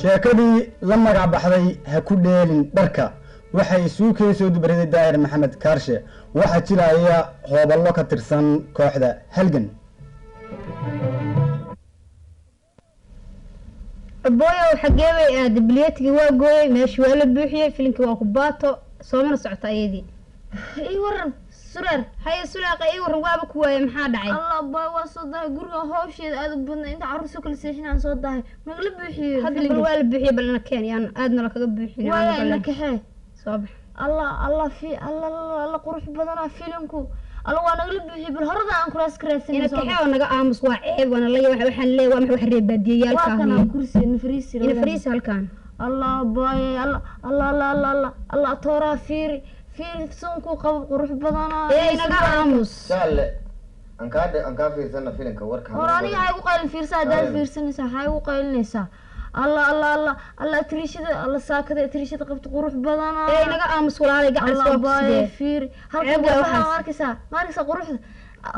Sheekadii la magac baxday Ha ku dheelin dharka waxay isugu keen soo dubriday Daahir Maxamed Kaarshe. Waxaa jiraya hooballo ka tirsan kooxda Halgan. Abooyow, xagee bay aaday? Bilyeetigii waa gooyey, meeshii waa la buuxiyey, filinkii waa ku baato, soomana socota ayadii. Ii waran, Sureer. Haye Sulaaqa, ii waran, waaba ku waayay, maxaa dhacay? Allah baay, waa soo dahay, guriga hawsheeda aad u badna, inta carruur soo kala seexin aan soo dahay, nagala buuxiyey. Hadda bal waa la buuxiyey, bal ina keen, yaan aadna la kaga buuxin. Waaya, ina kaxee. Soo bax. Allah Allah, fi Allah Allah Allah, qurux badanaa filinku. Allah, waa nagala buuxiyey, bal horada aan kuraas ka raadsanay. Ina kaxee oo naga aamus, waa ceeb, waana la waxaan leeyahay waa maxay wax reer baadiyayaalka waa kana ah. Kursi ina fariisi. Ina fariisi halkaan. Allah baay, Allah Allah Allah Allah Allah Allah, tooraa, fiiri fiiri, sunkuu qabo qurux badanaa. Ee inaga aamus. Jaalle, aan kaa fiirsana filimka warka. Hor aniga waxay igu qaylin, fiirsa haddaad Aywa. fiirsanaysaa, waxay igu qaylinaysaa. Allah Allah Allah Allah, atriishada Allah, saakada atriishada qabta qurux badanaa. Ee inaga aamus walaalay, gacan Allah soo baay, sidee. Fiiri halkan. Ceeb waa waxaa waxaas. Ma arkaysaa, ma arkaysaa quruxda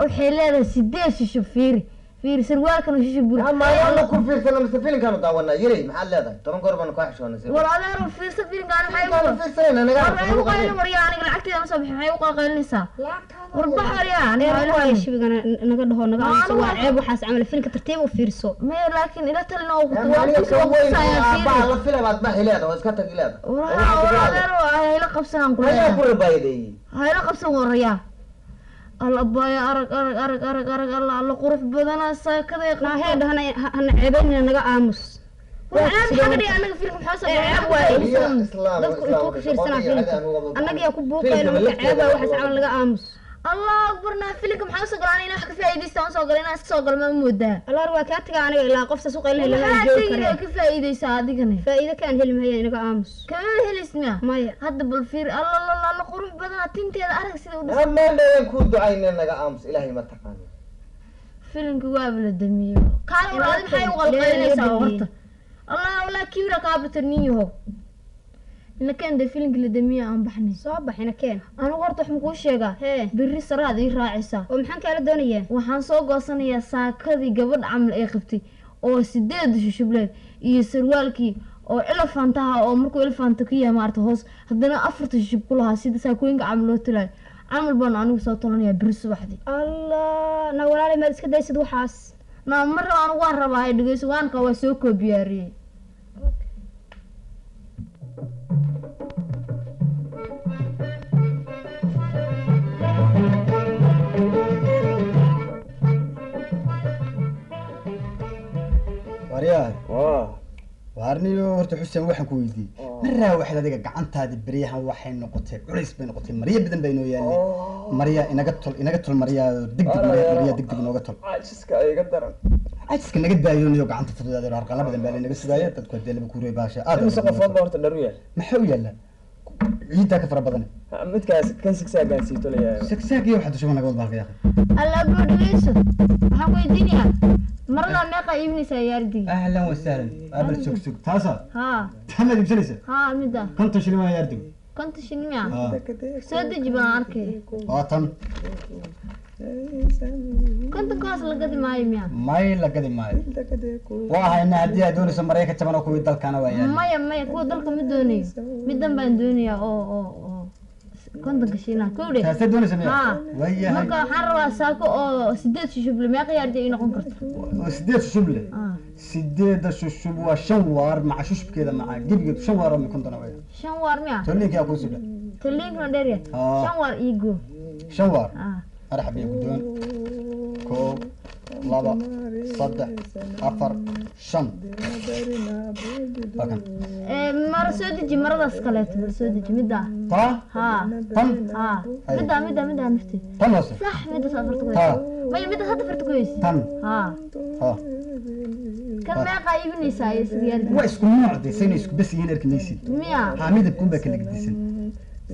waxay leedahay? 8 shisho, fiiri fiiri, sarwaalkan shisho buri. Maayana ku fiirsana mise filimkaanu daawanaa? Yiri maxaad leedahay? 10 goor baanu kaa xishoonay. War adeero, fiirsa filimkaan, maxay Filimkaanu igu fiirsanayna, naga war waxay igu qaylin? Waryaa, aniga lacagteeda ma soo bixin, maxay igu qaylinaysaa? War baxaryaa aniga ee waa waayo ila shibigana naga dhaho, naga Waa aamuso, anigu waa waa- ceeb waxaas camal, filinka tartiib u fiirso. Maya, laakiin ila talin oo Aniga ka weyn oo aabbaha fiiri. La filabaad ma xileeda oo iska tag leeda. War adeero, hayla qabsanaan ku Ayaa leeyahay. ku rabaayadeeyey. Hayla qabsan warayaa. Alla baaya, arag arag arag arag arag, alla alla, qurux badanaa saakaday Naahee qabto. dhahana hana ceebaynina, naga aamus. War ceeb maxaa ka dhigay anaga? Filimka maxaa soo Ee, ceeb baxay? waaye. Islaam Dadku intuu ka fiirsanaa filimka, annaga yaa ku buuqayna, marka ceeb waa waxaas camal, naga aamus. Allah akbar, naa filimka maxaa usoo galaa? Inaan wax ka faa'iidaysta aan soo galay, inaan iska soo galo ma moodaa? Allaar waa kaa tagaa aniga, ilaa qof saas u qaylinaya lama Maxaa joogi tegin karee. oo ka faa'iidaysaa adigana? Faa'iido kaan heli mahaya, inaga aamus. Kama helis miya? Maya. Hadda bal fiir, alla alla alla, qurux badanaa tinteeda, arag sida u dhisan. Amaan dhaween kuu ducayna, naga aamus, ilaahay ma taqaano. Filimka waaba la damiyey. Kaale war, adi maxay u qalqaylinaysaa horta? Allah wallah, kibra kaa batar nin yahow. Inakeen dee, filimka la damiyey, aan baxnay. Soo bax, ina keen. Anigu horta wax makuu sheegaa? Hee. Berri saraad ii raacaysaa. Oo maxaan kaala doonayaa? Waxaan soo goosanayaa saakadii gabadh camal ay qabtay oo 8 shushubleed iyo sarwaalkii oo elefantaha, oo markuu elefanta ka yahay maarata hoos haddana 4ta shushub ku lahaa, sida saakooyinka camal loo tolaayo camal baan anigu soo tolanayaa berri subaxdii. Allah na walaalay, maad iska daysid waxaas? Na ma rabo anigu, waan rabaa, hay dhegeyso, waanka waa soo koobiyaariyey. Waryahay, waarniyo horta Xuseen, waxaan ku weydiiyey maraa waxaad adiga gacantaadi beryahan waxay noqotay culays bay noqotay, maryo badan baa inoo yaalay, marya inaga tol, inaga tol maryaa degdeg, marya marya degdeg inooga tol. Caajiska iga daran. Cajiska naga daayooniyo, gacanta fududaadeen, harqala badan baa lanaga sugaaya, dadku haddee laba kuurey baasha aad. Imise qofood baa horta dharu yaal? Maxaa u yaallaa? Ciiddaa ka fara badan. Midkaas kan sigsaagaan sii tolayaa. Sagsaagiyo waxaa dushuma naga wad bahalka yaaqi. Alla bro, dhegeyso, waxaan ku weydiinayaa maradaa meeqa iibinaysaa yaardigi? Ahlan wasahlan, abal sug sug, taasa haa. tamaad iibsanaysa? Haa, mida. 50 shilin waa yaardigo. 50 shilin miya? Haa. Soo deji baan arkay. Waa tan. 50kaas la gadi maayo miya? May, la gadi maayo, waa haynaa haddii aad doonayso marya ka jaban oo kuwii dalkana waa yaali. Maya maya, kuwa dalka ma doonayo, midan baan doonayaa oo 50ka shilin kowdhe. Taasee doonaysa miya? Haa. Waayahay. Marka waxaan rabaa saako oo 8 shushub leh, meeqa yaardi ay noqon karto? Oo 8 shushub leh? Ah. 8da shushub waa 5 waar maca shushubkeeda, maca gebigeedu 5 waar oo mi 50 waya. 5 waar miya? Tolliinkaa kuu sudha. Taliinkana dheerya. Ah. 5 waar iigo. 5 waar. Ah. Marxab iyo guddoon, 1, 2, 3, 4, 5, waa kan. Ee, mara soo deji, maradaas kaleeto bal soo deji, middaa. Taa? Haa. Tan? Haa. Hay. Middaa middaa middaa nafteed. Tan hoose? Sax, midaas afarta ku Taa? haysa. Maya, midaas hadda farta ku haysa. Tan? Haa. Haa. Kan meeqa iibinaysaa iyo sida yaardi? Waa isku nooc de, sayna isku bas yihiin arki maysid. Miya? Haa, midabkuun baa kala gedisan.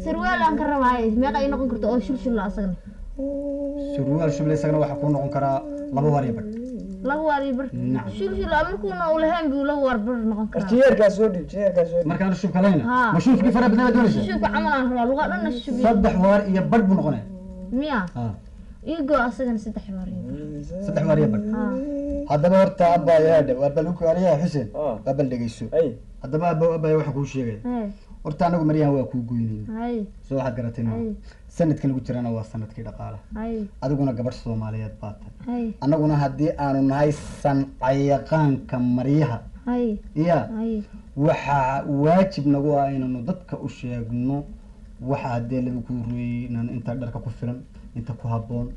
Sarwaal aan ka rabaa, meeqa ii noqon karto oo shulshul asagna? Surwaal shuble isagana waxaa kuu noqon karaa 2 waar iyo badh. 2 waar iyo bar? Nacam. Shulshul markuuna uu lahayn buu 2 waar bar noqon karaa. Jiyeerkaa soo dhiib, jiyeerkaa soo dhiib. Markaan shub kalayna Haa. ma shuufkii fara badnaa baad doonaysaa? Shushubka camal aan rabaa, lugaa dhanna shushub. 3 waar iyo badh buu noqonaya. Miya? Haa. Igo asagana 3 waariyo. 3 waariyo bar. Haddaba horta abbaaya hadhe waa bal ku ariyaha Xuseen. Waa bal dhegeyso. Haddaba abbaaya waxaan kuu sheegaya. Horta anagu maryahan waa kuu goynayna. Soo waxaad garatay maaha. Sanadkan lagu jirana waa sanadkii dhaqaalaha. Adiguna gabadh Soomaaliyeed baa tahay. Annaguna haddii aanu nahay sancayaqaanka maryaha. Iya. Waxaa waajib nagu ah inaanu dadka u sheegno waxa haddii lagu kuu rooyey inaanu inta dharka ku filan inta ku habboon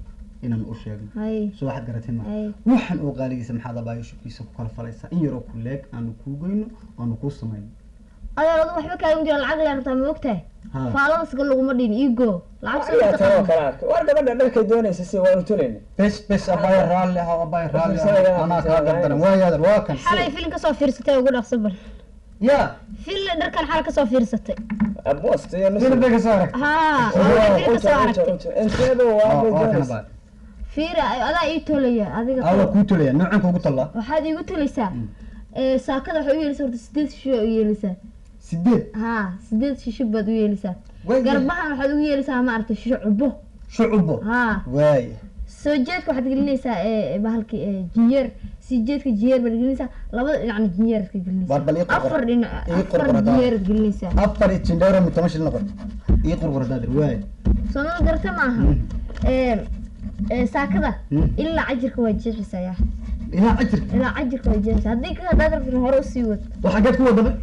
inaanu u sheegno. Soo waxaad garatay maaha. Waxaan oo qaaligiisa maxaad abaayo shubkiisa ku kala falaysaa in yaroo ku leeg aanu kuu goyno aanu kuu samayno. Adeer adigu waxba kaaga jira lacag leen rabtaa ma ogtahay? Faalada siga laguma dhihin igo. Lacag soo taqaan. Kala arkay. War gabadha dharkay doonaysa si waanu tulayna. Bes bes abaayo raalli ah abaayo raalli ah anaa kaa gardaran waa yaadar waa kan. Xalay filin ka soo fiirsatay ugu dhaqso bal. Ya. Filin dharkan xal ka soo fiirsatay. Abost iyo nus. Filin bay ka soo aragtay. Ha. Filin ka soo aragtay. Inteeba waa bay doonaysa. Fiira adaa ii tolaya adiga. Awa kuu tolaya noocan kuugu tallaa. Waxaad iigu tolaysaa. Saakada waxay u yeelaysaa horta 8 shisho u yeelaysaa. 8? Ha, 8 shisho baad u yeelaysaa. Garbahan waxaad ugu yeelaysaa ma aragtay shisho cubo. Shisho cubo? Ha. Waay. Soo jeedka waxaad gelinaysaa bahalkii jinyeer. Sii jeedka jinyeer baad gelinaysaa. Labada dhinacna jinyeer ka gelinaysaa. War bal ii qorqor. Afar dhinac. Afar jinyeer gelinaysaa. Afar jinyeer oo 10 shilin noqon. Ii qorqor daadir waay. Soo ma garata ma aha. Saakada ilaa cajirka waa jeexaysaa yaa. Ilaa cajirka? Ilaa cajirka waa jeexaysaa. Haddii ka hadaad rabtin hore u sii wad. Waxaad ku wada?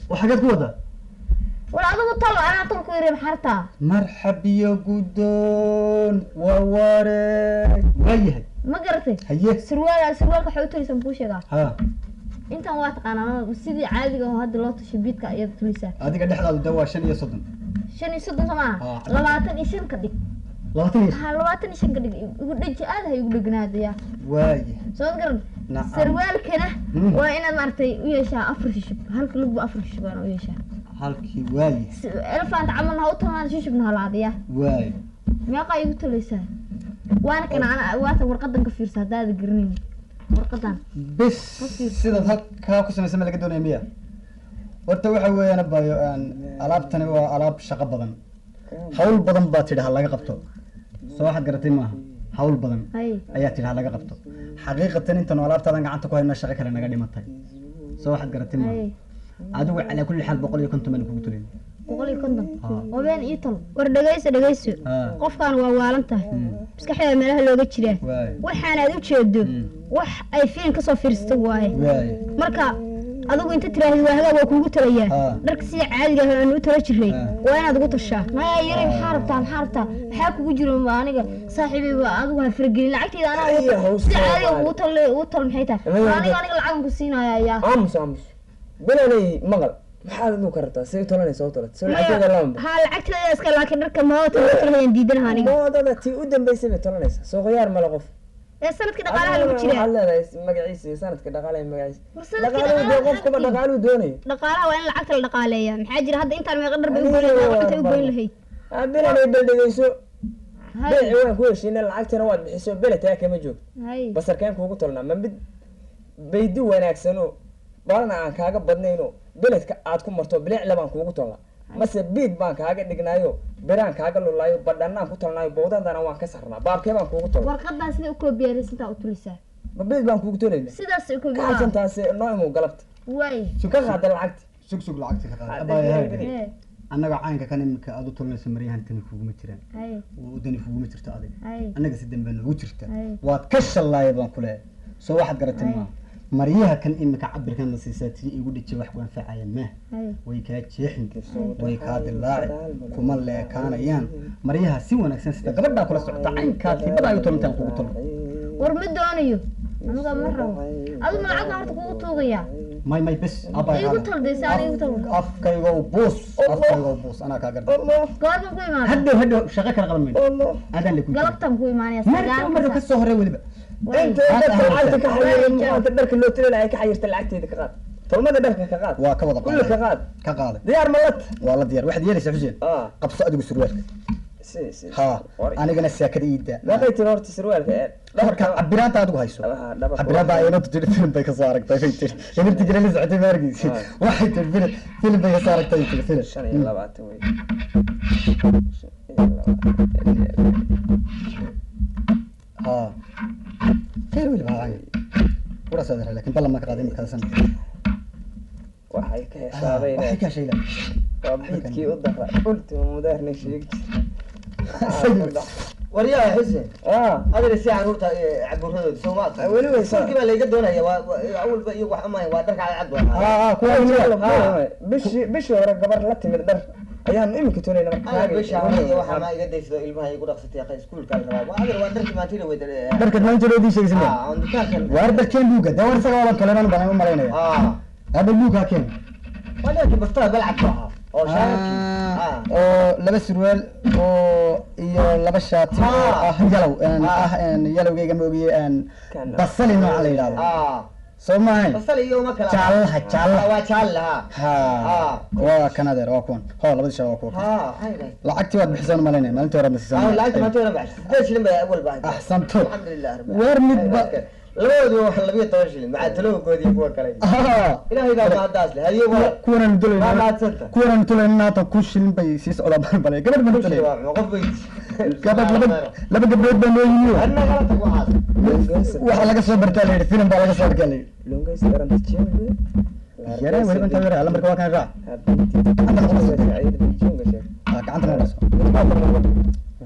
Waxaad ku wada? Wal adigu tal anaa tal ku yiri maxarta. Marxab iyo gudoon waa wareeg. Waayahay. Ma garatay? Haye. Surwaalka waxay u tulaysaa muxuu sheegaa? Ha. Intan waa taqaanaa sidii caadiga oo hadda loo tushay biidka ayaad tulaysaa. Adiga dhexdaadu da waa 35. 35 soo maaha? 25 ka dhig. 25? Ha, 25 ka dhig. Igu dhaji aad ha igu dhegnaadaya. Waayahay. Soo garan. Sarwaalkana waa inaad maartay u yeeshaa 4 shishib. Halka lugba 4 shishib aan u yeeshaa. Halkii waaye. Elephant camal ha u talaan shishibna ha laadiya. Waaye. Meeqa igu tulaysaa? Waana kana ana waata warqadan ka fiirsa hadaad garanin. Warqadan. Bes sidaad halkaa ku samaysan ma laga doonaya miya? Horta waxa weeyaan abayo alaabtani waa alaab shaqo badan. Hawl badan baa tidhi ha laga qabto. Soo waxaad garatay maaha. Hawl badan ayaa tidhi ha laga qabto. Xaqiiqatan intan alaabtaadan gacanta ku hayno shaqo kale naga dhimatay. Soo waxaad garatay maaha. Adigu calaa kulli xaal 150 baan kugu tulin. 150? Obeen ii tol. War dhegeyso. Qofkan waa waalan tahay. Maskaxda meelaha looga jiraa. Waxaan aad u jeedo wax ay fiin ka soo fiirsato waaye. Marka adigu inta tiraahdo waa hagaag waa kuugu talayaa. Dharka sida caadiga ah aan u tala jiray waa inaad ugu tashaa. Maya yiri maxaa rabtaa maxaa rabtaa maxaa kugu jiro aniga saaxiibay waa adigu ha fargelin lacagtayda anaa sida caadiga ugu tal ugu tal maxay tahay aniga lacagan ku siinayaa yaa. Aamus aamus. Bilanay maqal. Maxaad adigu ka rabtaa see tolanaysa oo tolat soo lacagteeda lama ha lacagteeda iska laakiin dharka maanta la tolanayaan diidanaha aniga moodada tii u dambeysay bay tolanaysaa soo khiyaar male qof sanadkii dhaqaalaha lagu jiraa waxaad leedahay magaciisa iyo sanadka dhaqaalaha magaciisa dhaqaaluhu dee qofkuba dhaqaaluhu doonayo dhaqaalaha waa in lacagta la dhaqaaleeyaa maxaa jira hadda intaan meeqa dhar bay u goyn lahayd lacagta u goyn lahayd bilanay bal dhegeyso beeci waan ku heshiinay lacagtana waad bixiso beletaa kama joogto basarkeen kuugu tolnaa ma mid baydi wanaagsanoo balna aan kaaga badnayno beledka aad ku marto bilicla baan kuugu tolnaa mase biid baan kaaga dhignaayo biraan kaaga lulaayo badhanaan ku tolnaayo bowdadana waan ka sarnaa baabkee baan kuugu tolnaa warqadan sida u koobiyaraysantaa u tulisaa ma biid baan kuugu tolayna sidaas u koobiyaa ka cabsantaase noo imow galabta waay ka qaada lacagta sug sug lacagta ka qaada abaayahay annaga caynka kan iminka aad u tolanayso maryahan tani kuguma jiraan wadani kuguma jirto adiga annaga si dambe noogu jirta waad ka shallaaya baan ku leeyahay soo waxaad garatay maaha maryaha kan iminka cabirkan la siisaa tiri igu dhijay wax ku anfacaya maaha way kaa jeexin way kaa dilaaci kuma leekaanayaan maryaha si wanaagsan sida gabadhaa kula socota caynkaa tiibada ay u tolantaan kugu tolo war ma doonayo aniga ma rabo adigu ma lacag baan horta kugu tuugayaa may may bes abay igu taldaysa aniga igu tal afkayga buus afkayga buus anaa kaa garda goorma ku imaada hadhow hadhow shaqo kala qaban mayno adaan la ku galabtan ku imaanaya marka ka soo horey weliba inta dadka lacagta ka xayirin maanta dharka loo tirinaya ka xayirta lacagteeda ka qaad tolmada dharka ka qaad waa ka wada kullu ka qaad ka qaaday diyaar ma lat waa la diyaar waxaad yeelaysaa Xuseen qabso adigu surwaalka si si ha anigana saakada iida meeqay tiri horta surwaalka dhabarka cabiraanta adigu hayso cabiraanta ay inoo tiri film bay ka soo aragtay bay tiri inta jira la socotay maargiisi waxay tiri film bay ka soo aragtay tiri film 25 wey. Ha khayr weliba haa waraas adeer, laakiin ballan ma ka qaaday markaasan. Waxay ka heshaabay waxay ka heshay waa biidkii u dara ultima mudaarna sheegi. Waryaa Xuseen. Ah. Adina si caruurta cabuuradooda soo ma Weli way iskuulkii baa layga doonaya, waa awalba iyo wax amahay, waa dharka cadcad waa. Haa, kuwa bishii hore gabar la timid dhar ayaan iminka toonayna marka. Ana bisha hore iyo waxaa ma iga daysto, ilmaha igu dhaqsatay iskuulka la rabaa. Waa adina waa dharkii maantida way. Dharka maanta loo sheegaysa. Ah, on dukaankan. Waar dharkeen buuga dawar isaga waa tolenan baan u malaynaya. Ah. Hadda buuga keen. Waa dharkii bastada balcad ku ahaa oo shaarkii. Ah. Oo laba surwaal oo iyo laba shaati oo ah yalow ah, yalowgayga ma ogiye, basali nooca la yidhahdo. Ah. Soo maahayn? Basal iyo ma kala. Jaalaha, jaalaha. Waa jaalaha. Ha, waa kan adeer, waa kuwan, ho labadii shaar waa kuwa. Ha, hay. Lacagtii waad bixisaan u malaynaya, maalintii hore ma siisaan? Ah, lacagta maanta hore baxshay 8 shilin baa awal baa. Axsanto. Alxamdulillah rabbil. Weer midba labadoodu waa 12 shilin maxaa taloogoodii kuwa kale. Ilaahay baa mahaddaas leh, hadiyo waa. Kuwanaan waa tulayna mahadsanta. Kuwanaan tulayna haatan 1000 shilin bay sii socdaan baan balay gabadh baan Kun tulay shilin waa qof bay. Gabadh laba gabdhood baa noo yimi. Anna kala tag waxaas. Waxa laga soo bartaa la yidhi, filim baa laga soo bartaa la yidhi. Lungays daranta jimbe. Yare weliba intaa yare alla marka waa kan raac. Ah, gacanta ma dhaso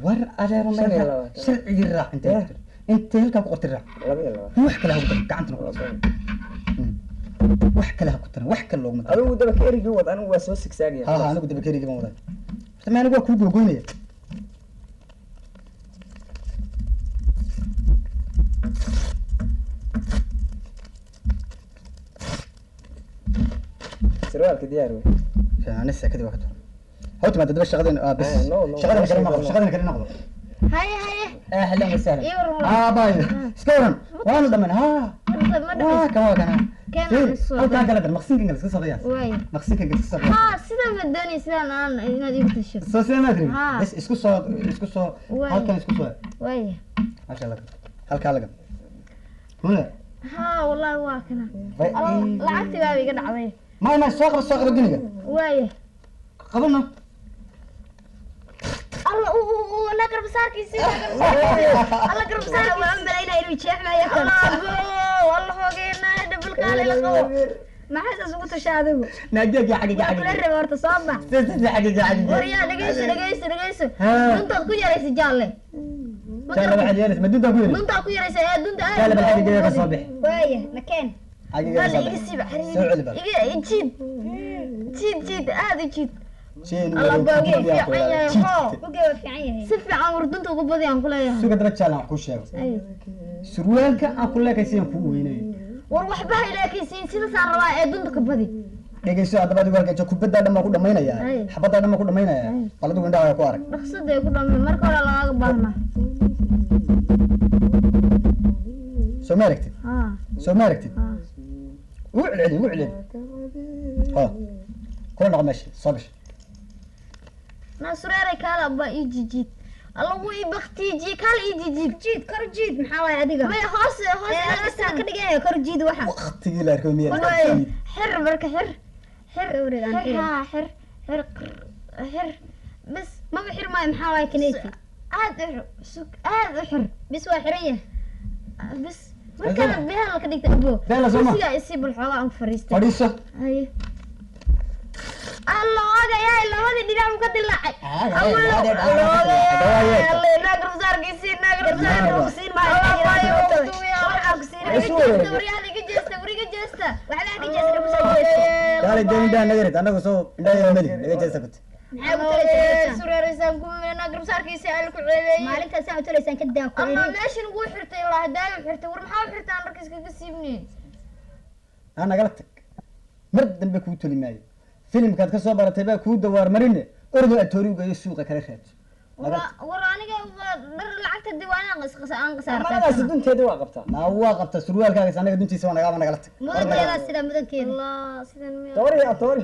war adeero. 25. Sharcigii raac, intee intee halkaa ku qortay raac. 22. Wax kale ha ku darin, gacantana ku dhaso. Wax kale ha ku darin, wax kale looguma darin. Adigu daba ka erigii wad, anigu waa soo sigsaagaya. Ha, anigu daba kerigii baan waday horta, ma anigu waa kuu googoynaya. Sarwaalka diyaar wey. Ani seekadii waa ka turan haw timaada daba shaqadeen bas. Eh, no, no. Shaqadana kale noqdo, shaqadana kale noqdo. Haye haye. Ahlan wasahlan. Ii waran. Ah, bay iska waran, waanu dhaman ha. Ma waa dhamaysa. Kan waa kana. Keen Fiir, aan soo halkaa kala dar, maqsinkan kale iska soo qiyaas. Waay. Maqsinkan kale iska soo qiyaas. Haa, sida ma doonay sidaan aan inaad igu tasho. Soo sidee maad rabin? Haa. Bas isku soo, isku soo. Waay. Halkan isku soo. Waay. Masha Allah, halkaa laga mula. Haa, wallahi waa kana. Lacagtii baa iga dhacday. Ma soo qaba, soo qaba giniga. Waay. Qabana. Alla u u u na garbasaarkiisii, na garbasaarkiisii, alla garbasaarkiisii. Waan malaynaya inuu jeexmayo kan. Alla hoogeena dhabalkaale la qabo. Maxaa saas ugu tashaa adigu? Naaggeegi xagga. Waa kula Xagga raba horta, soo bax. xagga xagga. Waryaa, dhegeyso dhegeyso dhegeyso. Haa. Duntaad ku yaraysa jaalle. Ma Jaalle garatay? waxaad yeelaysa ma duntaa ku yeelaysa? Duntaa ku yaraysa ee dunta aad. Jaalle bal xagga ka soo bix. Waaya, nakeen. Xagga ka Jaalle soo iga bix. siiba. Soo celi bal. Iga jiid jiid jiid, aad u jiid. Jeen. Alla booge fiican yahay hoo. Buge waa fiican yahay. Si fiican war dunta ugu badi aan ku leeyahay. Suga daba jaalan wax kuu sheego. Ay. Surwaalka aan ku leekaysiin kuu weynayo. War waxba ha ilaakaysiin, sidaasaan rabaa ee dunta ka badi. Dhegeyso haddaba, adigu halkan joog, kubaddaa dhan baan ku dhamaynayaa. Ay. Xabaddaa dhan baan ku dhamaynayaa. Bal adigu indhahaaga ku arag. Dhaqsada ay ku dhamay marka hore lagaaga baahnaa. Soo ma aragtid? Haa. Soo ma aragtid? Haa. Ugu celceli, ugu celceli, ha kula noqo meesha soo gasha. Naasureeray kaala baa ii jijiid, alla wuu ii baktiijiye, kaala ii jijiid. Jiid kor jiid, maxaa waaye adiga? Maya, hoose hoose. Ee, Laga ka dhigaya kor jiid waxa. Waqtigii la arko miyaa? Waay, xir marka, xir xir. Gawriga aan xir xirin. Haa, xir xir xir bas. Maba xir maayo, maxaa waaye kaneeti? Aad u xir, sug, aad u xir. Bis, waa xiran yahay. Bas markana beela ka dhigta abo. Beela soo ma? Kursigaa isii bal xoogaa aan ku fariistay. Fadhiiso. Haye, alla ogayaay, labadii dhinac buu ka dilaacay. Waxbaa ka jeesana kusoo jeesto. Kaalay dee, indhaha naga rid, annagu soo indhaha meli naga jeesta kut. Maxaa ugu talaysaa? Maalintaas saa u talaysaan ka daa ku Ama iri. meeshan wuu xirtay, walaa daayo xirtay. War maxaa u xirtaan marka iskaga siibneen? Ha nagala tag, mar dambe kuu toli maayo. Filimkaad ka soo baratay baa kuu dawaar marine, ordo atoori ugeeyo suuqa kala raadso. War aniga waa dhar lacagta diiwaanaan aan Maradaasi qasaartay. dunteeda waa qabtaa. Naa waa qabta surwaalkaagas, anaga duntiisa waa nagaaba, nagala tag. Mudankeedaa sida mudankeeda. Allah, sidan miyaa? Toori atoori.